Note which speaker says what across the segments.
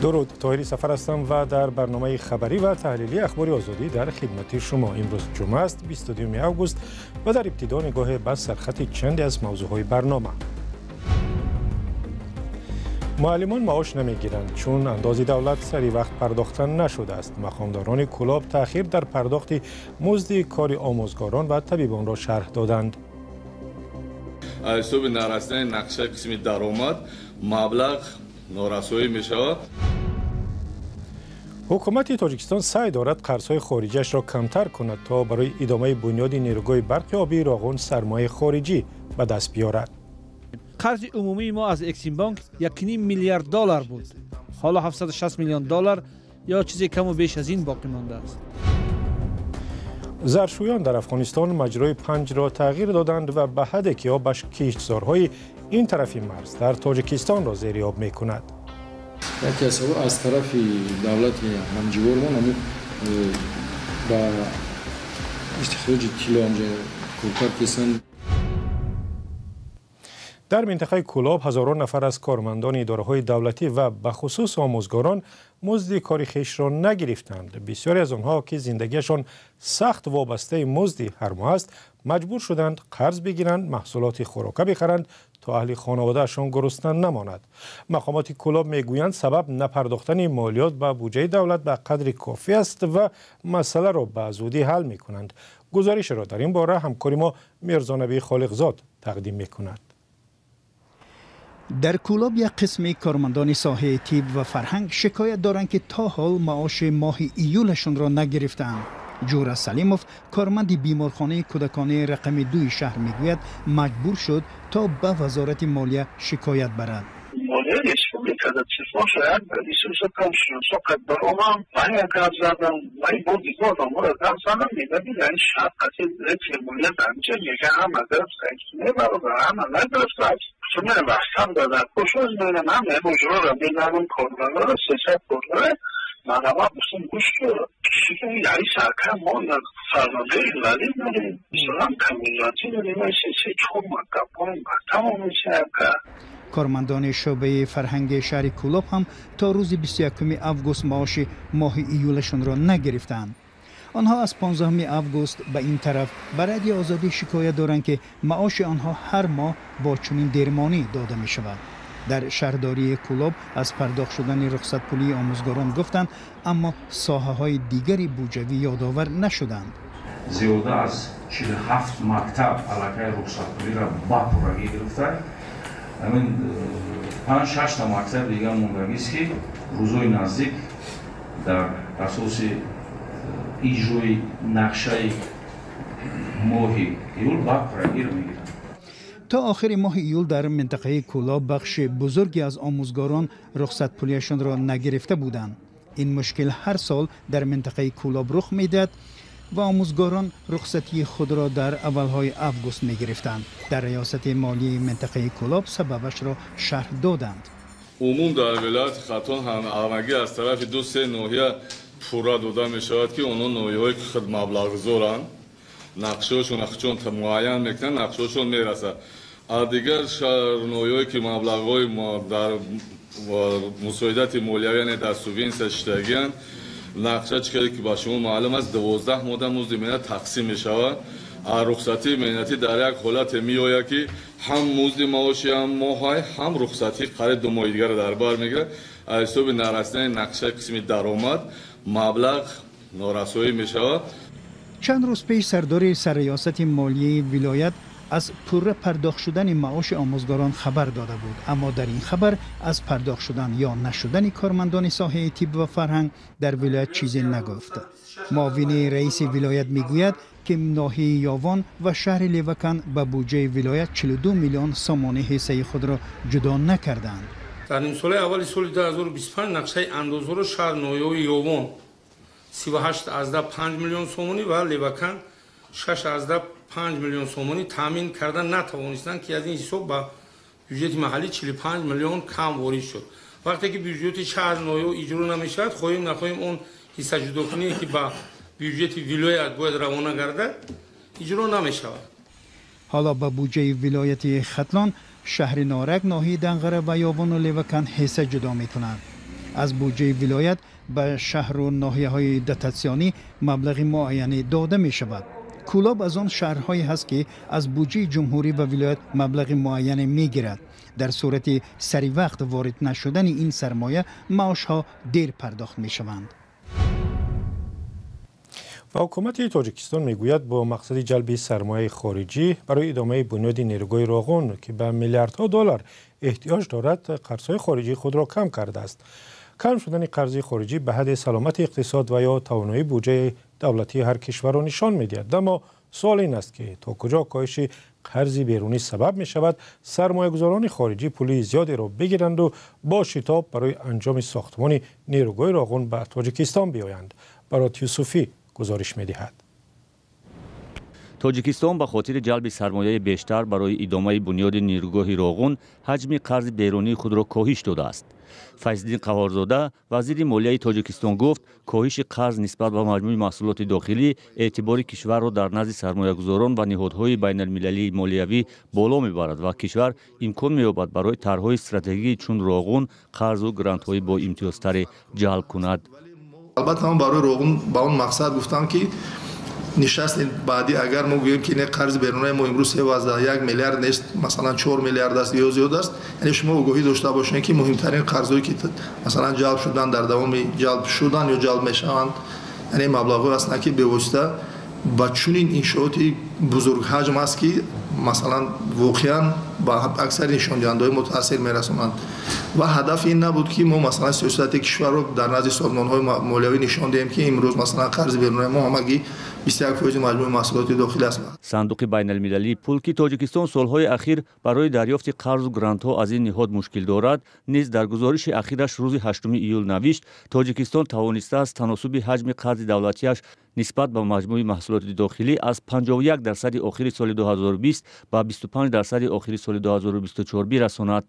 Speaker 1: Дуруд, Тоҳири Сафар ҳастам ва дар барномаи хабарӣ ва таҳлилии Ахбори Озодӣ дар хидмати шумо. Имрӯз ҷумъа аст, 22 август, ва дар ибтидо нигоҳе ба сархати чанде аз мавзӯъҳои барнома. Муаллимон маош намегиранд, чун андози давлат сари вақт пардохта нашудааст. Мақомдорони Кӯлоб таъхир дар пардохти музди кори омӯзгорон ва табибонро шарҳ доданд.
Speaker 2: Аз ҳисоби нарасидани нақшаи қисми даромад маблағ норасоӣ мешавад.
Speaker 1: Ҳукумати Тоҷикистон саъй дорад қарзҳои хориҷиашро камтар кунад, то барои идомаи бунёди нерӯгоҳи барқи обии Роғун сармояи хориҷӣ ба даст биёрад.
Speaker 3: Қарзи умумии мо аз Эксимбонк 1,5 миллиард доллар буд. Ҳоло 760 миллион доллар ё чизе каму беш аз ин боқӣ мондааст.
Speaker 1: Заршӯён дар Афғонистон маҷрои Панҷро тағйир доданд ва ба ҳадде ки обаш киштзорҳои ин тарафи марз дар Тоҷикистонро зери об мекунад.
Speaker 4: Яке аз сабаб аз тарафи давлати ҳамҷивормон ҳамин ба истихроҷи тилло ҳамҷа коркар кесан.
Speaker 1: Дар минтақаи Кӯлоб ҳазорон нафар аз кормандони идораҳои давлатӣ ва бахусус омӯзгорон музди кори хешро нагирифтанд. Бисёре аз онҳо, ки зиндагиашон сахт вобастаи музди ҳар моҳ аст, маҷбур шуданд қарз бигиранд, маҳсулоти хӯрока бихаранд, то аҳли хонаводаашон гурусна намонад. Мақомоти Кӯлоб мегӯянд, сабаб напардохтани молиёт ба буҷаи давлат ба қадри кофӣ аст ва масъаларо ба зудӣ ҳал мекунанд. Гузоришро дар ин бора ҳамкори мо Мирзонабӣ Холиқзод тақдим мекунад.
Speaker 5: Дар Кӯлоб як қисми кормандони соҳаи тиб ва фарҳанг шикоят доранд, ки то ҳол маоши моҳи июлашонро нагирифтаанд. Ҷура Салимов, корманди беморхонаи кӯдаконаи рақами 2 шаҳр, мегӯяд, маҷбур шуд, то ба Вазорати молия шикоят барад.
Speaker 6: Молияи республика дар телефон шояд исусакам баромам ман гап задам, ман бо дигар одаморо гап задам, мега ин шаҳр қати молия дар инҷа мега ҳама гирифта, не бародар, ҳама нагирифтааст. Чун вақтам дар кошоз мерам, ҳама муҷроро медарам, коргароро, 300 коргаре манама гуфтам, гӯш киши раис ака, мо фарзандаи валӣ дорем, мисолан камилятӣ дорем, се чор мактаб мактаб ака.
Speaker 5: Кормандони шӯъбаи фарҳанги шаҳри Кӯлоб ҳам то рӯзи 21 август маоши моҳи июлашонро нагирифтаанд. Онҳо аз 15 август ба ин тараф ба Радиои Озодӣ шикоят доранд, ки маоши онҳо ҳар моҳ бо чунин дермонӣ дода мешавад. Дар шаҳрдории Кӯлоб аз пардохт шудани рухсатпулии омӯзгорон гуфтанд, аммо соҳаҳои дигари буҷавӣ ёдовар нашуданд.
Speaker 7: Зиёда аз 47 мактаб аллакай рухсатпулиро ба пуррагӣ гирифта, ҳамин панҷ шашта мактаб дигар мондагист, ки рӯзҳои наздик дар асоси иҷрои нақшаи моҳи июл ба пуррагиро мегиранд.
Speaker 5: То охири моҳи июл дар минтақаи Кӯлоб бахши бузурге аз омӯзгорон рухсатпулиашонро нагирифта буданд. Ин мушкил ҳар сол дар минтақаи Кӯлоб рух медиҳад ва омӯзгорон рухсатии худро дар аввалҳои август мегирифтанд. Дар риёсати молияи минтақаи Кӯлоб сабабашро шарҳ доданд.
Speaker 2: Умум дар вилояти Хатлон ҳамагӣ аз тарафи ду се ноҳия пурра дода мешавад, ки онҳо ноҳияҳое ки худ маблағгузоранд, нақшаҳошон чун муайян мекунанд, нақшаҳошон мерасад. Аз дигар ноҳияҳое ки маблағҳои дар мусоидати молиявӣ, яъне дар субвенсия шидагианд, нақша чӣ хеле ки ба шумо маълум аст, 12 моҳда музди меҳнат тақсим мешавад. Рухсатии меҳнатӣ дар як ҳолате меояд, ки ҳам музди маоши ҳам моҳай, ҳам рухсатии қариб 2 моҳи дигарро дар бар мегирад. Аз ҳисоби нарасидани нақшаи қисми даромад маблағ норасоӣ мешавад.
Speaker 5: Чанд рӯз пеш сардори сарриёсати молияи вилоят аз пурра пардохт шудани маоши омӯзгорон хабар дода буд, аммо дар ин хабар аз пардохт шудан ё нашудани кормандони соҳаи тиб ва фарҳанг дар вилоят чизе нагуфт. Муовини раиси вилоят мегӯяд, ки ноҳияи Ёвон ва шаҳри Левакан ба буҷаи вилоят 42 миллион сомонӣ ҳиссаи худро ҷудо накарданд.
Speaker 8: Дар нимсолаи аввали соли 2025 нақшаи андозҳоро шаҳр ноҳияҳои Ёвон 38,5 миллион сомонӣ ва Левакан 6,5 миллион сомонӣ таъмин карда натавонистанд, ки аз ин ҳисоб ба бюҷети маҳаллӣ 45 миллион кам ворид шуд. Вақте ки бюҷети шаҳр ноҳияҳо иҷро намешавад, хоҳем нахоҳем, он ҳиссаҷудокуние ки ба бюҷети вилоят бояд равона гардад, иҷро намешавад.
Speaker 5: Ҳоло ба буҷаи вилояти Хатлон шаҳри Норак, ноҳияи Данғара ва Ёвону Левакан ҳисса ҷудо мекунанд. Аз буҷаи вилоят ба шаҳру ноҳияҳои дотатсионӣ маблағи муайяне дода мешавад. Кӯлоб аз он шаҳрҳое ҳаст, ки аз буҷаи ҷумҳурӣ ва вилоят маблағи муайяне мегирад. Дар сурати сари вақт ворид нашудани ин сармоя, маошҳо дер пардохт мешаванд.
Speaker 1: Ва ҳукумати Тоҷикистон мегӯяд, бо мақсади ҷалби сармояи хориҷӣ барои идомаи бунёди нерӯгоҳи Роғун, ки ба миллиардҳо доллар эҳтиёҷ дорад, қарзҳои хориҷии худро кам кардааст. Кам шудани қарзи хориҷӣ ба ҳадди саломати иқтисод ва ё тавоноии буҷаи давлатии ҳар кишварро нишон медиҳад. Аммо суол ин аст, ки то куҷо коҳиши қарзи берунӣ сабаб мешавад сармоягузорони хориҷӣ пули зиёдеро бигиранду бо шитоб барои анҷоми сохтмони нерӯгоҳи Роғун ба Тоҷикистон биёянд. Барот Юсуфӣ гузориш медиҳад.
Speaker 9: Тоҷикистон ба хотири ҷалби сармояи бештар барои идомаи бунёди нерӯгоҳи Роғун ҳаҷми қарзи берунии худро коҳиш додааст. Файзиддин Қаҳҳорзода, вазири молияи Тоҷикистон, гуфт, коҳиши қарз нисбат ба маҷмӯи маҳсулоти дохилӣ эътибори кишварро дар назди сармоягузорон ва ниҳодҳои байналмилалии молиявӣ боло мебарад ва кишвар имкон меёбад барои тарҳҳои стратегии чун Роғун қарзу грантҳои боимтиёзтаре ҷалб кунад.
Speaker 10: Албатта, ман барои Роғун ба он мақсад гуфтам, ки нишасти баъдӣ, агар мо гӯем, ки не, қарзи берунаи мо имрӯз 3,1 миллиард нест, масалан, 4 миллиард аст ё зиёд аст, яъне шумо огоҳӣ дошта бошед, ки муҳимтарин қарзҳое, ки масалан ҷалб шудан, дар давоми ҷалб шудан ё ҷалб мешаванд, яъне маблағҳое ҳастанд, ки бевосита ба чунин иншооти бузургҳаҷм аст, ки масалан воқеан ба аксари нишондиҳандаҳои мо таъсир мерасонанд. Ва ҳадаф ин набуд, ки мо масалан сиёсати кишварро дар назди созмонҳои молиявӣ нишон диҳем, ки имрӯз масалан қарзи берунаи мо ҳамагӣ 21 фоизи маҷмӯи маҳсулоти дохилӣ аст.
Speaker 9: Сандуқи байналмилалии пул, ки Тоҷикистон солҳои ахир барои дарёфти қарзу грантҳо аз ин ниҳод мушкил дорад, низ дар гузориши ахираш рӯзи 8 июл навишт, Тоҷикистон тавонистааст таносуби ҳаҷми қарзи давлатиаш нисбат ба маҷмӯи маҳсулоти дохилӣ аз 51 дарсади охири соли 2020 ба 25 дарсади охири соли 2024 бирасонад.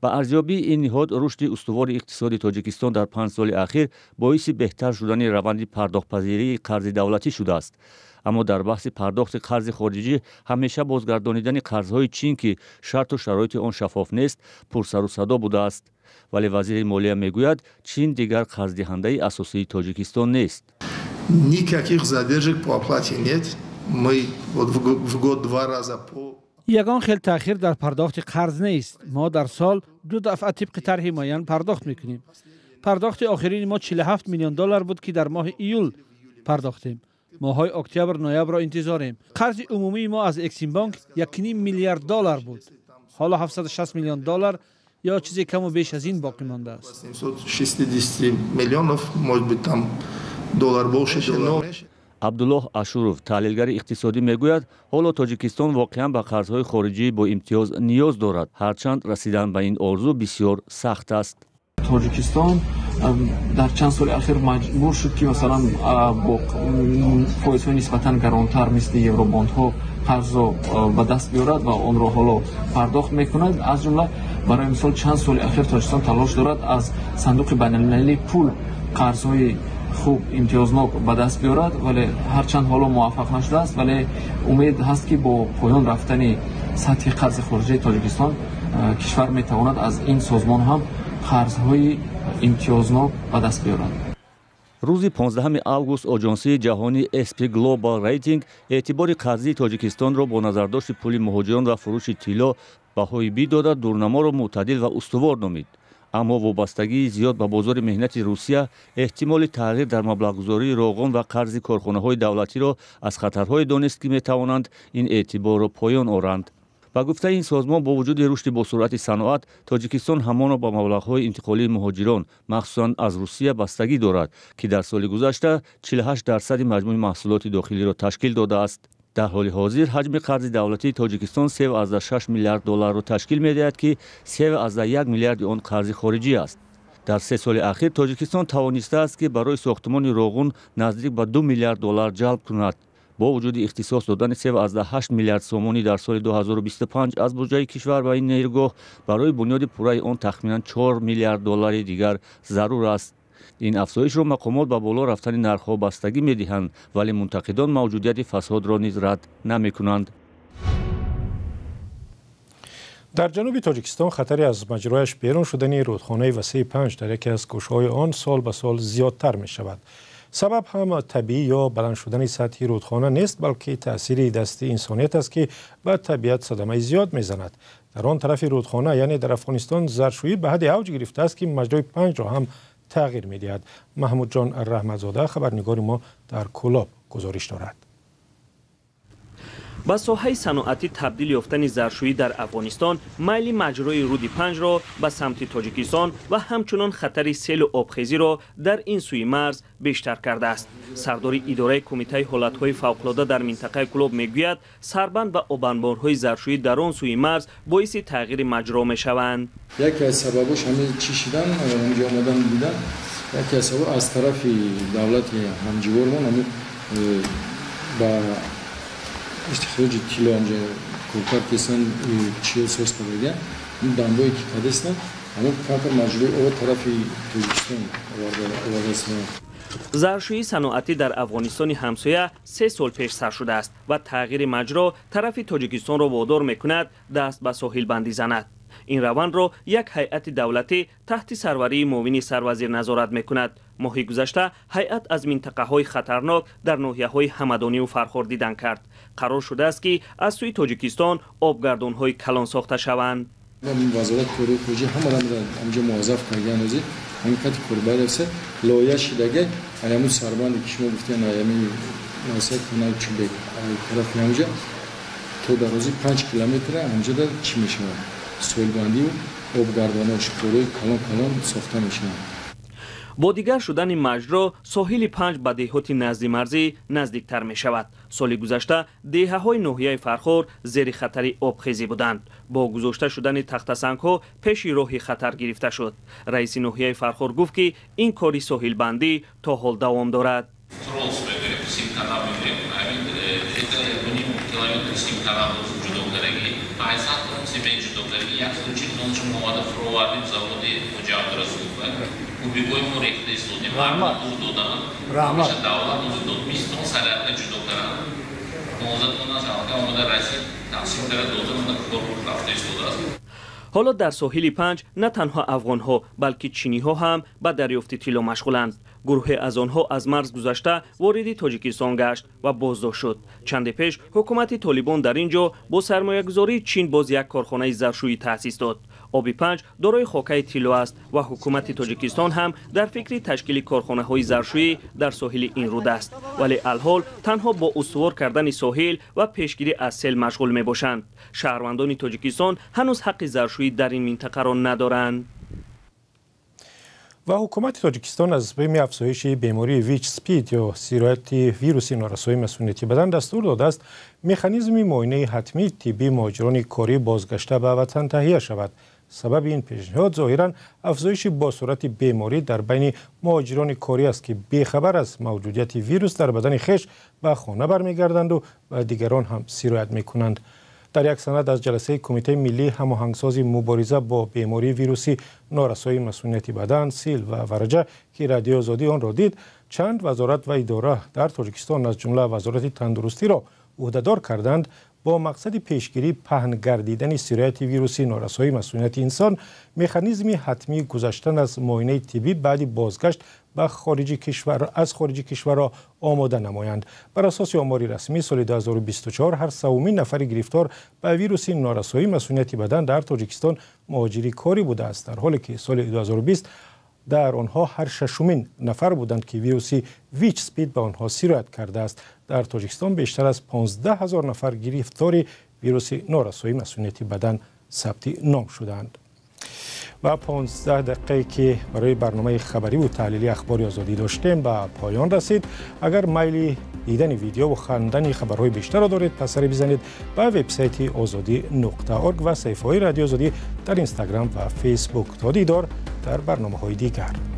Speaker 9: Ба арзёбии ин ниҳод, рушди устувори иқтисоди Тоҷикистон дар 5 соли ахир боиси беҳтар шудани раванди пардохтпазирии қарзи давлатӣ шудааст. Аммо дар баҳси пардохти қарзи хориҷӣ ҳамеша бозгардонидани қарзҳои Чин, ки шарту шароити он шаффоф нест, пурсару садо будааст. Вале вазири молия мегӯяд, Чин дигар қарздиҳандаи асосии Тоҷикистон нест.
Speaker 10: Никаких задержек по оплате нет. Мы вот в год два раза по
Speaker 3: Ягон хел таъхир дар пардохти қарз нест. Мо дар сол ду дафъа тибқи тарҳи муайян пардохт мекунем. Пардохти охирини мо 47 миллион доллар буд, ки дар моҳи июл пардохтем. Моҳҳои октябр, ноябрро интизорем. Қарзи умумии мо аз Эксимбонк 1,5 миллиард доллар буд. Ҳоло 760 миллион доллар ё чизе каму беш аз ин боқӣ мондааст.
Speaker 10: 760 миллионов, может быть, там доллар больше, но
Speaker 9: Абдуллоҳ Ашуров, таҳлилгари иқтисодӣ, мегӯяд, ҳоло Тоҷикистон воқеан ба қарзҳои хориҷӣ бо имтиёз ниёз дорад, ҳарчанд расидан ба ин орзу бисёр сахт аст.
Speaker 11: Тоҷикистон дар чанд соли ахир маҷбур шуд, ки масалан бо фоизҳои нисбатан гаронтар, мисли евробондҳо, қарзро ба даст биёрад ва онро ҳоло пардохт мекунад. Аз ҷумла, барои мисол, чанд соли ахир Тоҷикистон талош дорад аз Сандуқи байналмилалии пул қарзҳои хуб, имтиёзнок ба даст биёрад, вале ҳарчанд ҳоло муваффақ нашудааст, вале умед ҳаст, ки бо поён рафтани сатҳи қарзи хориҷии Тоҷикистон кишвар метавонад аз ин созмон ҳам қарзҳои имтиёзнок ба даст биёрад.
Speaker 9: Рӯзи 15 август оҷонсии ҷаҳонии S&P Global Rating эътибори қарзии Тоҷикистонро бо назардошти пули муҳоҷирон ва фурӯши тилло баҳои B дода, дурнаморо мӯътадил ва устувор номид. Аммо вобастагии зиёд ба бозори меҳнати Русия, эҳтимоли тағйир дар маблағгузории Роғун ва қарзи корхонаҳои давлатиро аз хатарҳое донист, ки метавонанд ин эътиборро поён оранд. Ба гуфтаи ин созмон, бо вуҷуди рушди босуръати саноат, Тоҷикистон ҳамоно ба маблағҳои интиқолии муҳоҷирон, махсусан аз Русия, бастагӣ дорад, ки дар соли гузашта 48 дарсади маҷмӯи маҳсулоти дохилиро ташкил додааст. Дар ҳоли ҳозир ҳаҷми қарзи давлатии Тоҷикистон 3,6 миллиард долларро ташкил медиҳад, ки 3,1 миллиарди он қарзи хориҷӣ аст. Дар 3 соли ахир Тоҷикистон тавонистааст, ки барои сохтмони Роғун наздик ба 2 миллиард доллар ҷалб кунад. Бо вуҷуди ихтисос додани 3,8 миллиард сомонӣ дар соли 2025 аз буҷаи кишвар ба ин нерӯгоҳ, барои бунёди пурраи он тахминан 4 миллиард доллари дигар зарур аст. Ин афзоишро мақомот ба боло рафтани нархҳо бастагӣ медиҳанд, вале мунтақидон мавҷудияти фасодро низ рад намекунанд.
Speaker 1: Дар ҷануби Тоҷикистон хатари аз маҷрояш берун шудани рудхонаи васеи Панҷ дар яке аз гӯшаҳои он сол ба сол зиёдтар мешавад. Сабаб ҳам табиӣ ё баланд шудани сатҳи рудхона нест, балки таъсири дасти инсоният аст, ки ба табиат садамаи зиёд мезанад. Дар он тарафи рудхона, яъне дар Афғонистон, заршӯӣ ба ҳадди авҷ гирифтааст, ки маҷрои Панҷро ҳам тағйир медиҳад. Маҳмудҷон Раҳматзода, хабарнигори мо дар Кӯлоб, гузориш дорад.
Speaker 12: Ба соҳаи саноатӣ табдил ёфтани заршӯӣ дар Афғонистон майли маҷрои руди Панҷро ба самти Тоҷикистон ва ҳамчунон хатари селу обхезиро дар ин сӯи марз бештар кардааст. Сардори идораи кумитаи ҳолатҳои фавқулода дар минтақаи Кӯлоб мегӯяд, сарбанд ва обанборҳои заршӯӣ дар он сӯи марз боиси тағйири маҷро мешаванд.
Speaker 4: Яке аз сабабош ҳамин чӣ шидан, онҷо омадан дидан, яке аз сабаб аз тарафи давлати ҳамҷивормон ҳамин ба истихроҷи тилло ҳамҷа коркард кесан чиё сос кардагия, ин дамбое ки кадестан, ҳамон камтар маҷрои об тарафи Тоҷикистон овардааст.
Speaker 12: Заршӯии саноатӣ дар Афғонистони ҳамсоя 3 сол пеш сар шудааст ва тағйири маҷро тарафи Тоҷикистонро водор мекунад даст ба соҳилбандӣ занад. Ин равандро як ҳайати давлатӣ таҳти сарварии муовини сарвазир назорат мекунад. Моҳи гузашта ҳайат аз минтақаҳои хатарнок дар ноҳияҳои Ҳамадониву Фархор дидан кард. Қарор шудааст, ки аз сӯи Тоҷикистон обгардонҳои калон сохта шаванд.
Speaker 4: Вазорати корҳои хориҷӣ ҳамаро ҳамҷо муваззаф кардагиан, ҳозир ҳамин қати корбар лоиҳа шидаги ҳамун сарбанде ки шумо гуфтед, ҳамин насиҳат канал Чӯбек тарафи ҳамҷа то дарозии 5 километра ҳамҷода чӣ мешавад, соҳилбандию обгардонҳо шуқурҳои калон калон сохта мешаванд.
Speaker 12: Бо дигар шудани маҷро соҳили Панҷ ба деҳоти наздимарзӣ наздиктар мешавад. Соли гузашта деҳаҳои ноҳияи Фархор зери хатари обхезӣ буданд. Бо гузошта шудани тахтасангҳо пеши роҳи хатар гирифта шуд. Раиси ноҳияи Фархор гуфт, ки ин кори соҳилбандӣ то ҳол давом дорад.
Speaker 13: Кубикои мо рехта истодем, ҳар додан, ҳамеша давлат ӯзи дод, 20 тонна сарядка ҷудо кардан, 15 тонна алка омада расид, тақсим карда додан, омада кор рафта истодааст.
Speaker 12: Ҳоло дар соҳили Панҷ на танҳо афғонҳо, балки чиниҳо ҳам ба дарёфти тилло машғуланд. Гурӯҳе аз онҳо аз марз гузашта вориди Тоҷикистон гашт ва боздошт шуд. Чанде пеш ҳукумати Толибон дар ин ҷо бо сармоягузории Чин боз як корхонаи заршӯӣ таъсис дод. Оби Панҷ дорои хокаи тилло аст ва ҳукумати Тоҷикистон ҳам дар фикри ташкили корхонаҳои заршӯӣ дар соҳили ин руд аст. Вале алҳол танҳо бо устувор кардани соҳил ва пешгирӣ аз сел машғул мебошанд. Шаҳрвандони Тоҷикистон ҳанӯз ҳаққи заршӯӣ дар ин минтақаро надоранд.
Speaker 1: Ва ҳукумати Тоҷикистон аз бими афзоиши бемории ВИЧ-СПИД ё сирояти вируси норасоии масунияти бадан дастур додааст механизми муоинаи ҳатмии тиббии муҳоҷирони корӣ бозгашта ба ватан таҳия шавад. Сабаби ин пешниҳод зоҳиран афзоиши босуръати беморӣ дар байни муҳоҷирони корӣ аст, ки бехабар аз мавҷудияти вирус дар бадани хеш ба хона бармегарданду ба дигарон ҳам сироят мекунанд. Дар як санад аз ҷаласаи Кумитаи миллии ҳамоҳангсози мубориза бо бемории вирусии норасоии масунияти бадан, сил ва вараҷа, ки Радиои Озодӣ онро дид, чанд вазорат ва идора дар Тоҷикистон аз ҷумла Вазорати тандурустиро ӯҳдадор карданд бо мақсади пешгирии паҳн гардидани сирояти вируси норасоии масунияти инсон механизми ҳатмии гузаштан аз муоинаи тиббӣ баъди бозгашт ба хориҷи кишвар аз хориҷи кишварро омода намоянд. Бар асоси омори расмӣ соли 2024 ҳар севумин нафари гирифтор ба вируси норасоии масунияти бадан дар Тоҷикистон муҳоҷири корӣ будааст, дар ҳоле ки соли 2020 дар онҳо ҳар шашумин нафар буданд, ки вируси ВИЧ-СПИД ба онҳо сироят кардааст. Дар Тоҷикистон бештар аз 15 ҳазор нафар гирифтори вируси норасоии масунияти бадан сабти ном шудаанд. Ва 15 дақиқае ки барои барномаи хабарӣ таҳлили Ахбори Озодӣ доштем ба поён расид. Агар майли дидани видео ва хондани хабарҳои бештарро доред, пас сари бизанед ба вебсайти озодӣ.орг ва саҳифаҳои Радиои Озодӣ дар Инстаграм ва Фейсбук. То дидор дар барномаҳои дигар.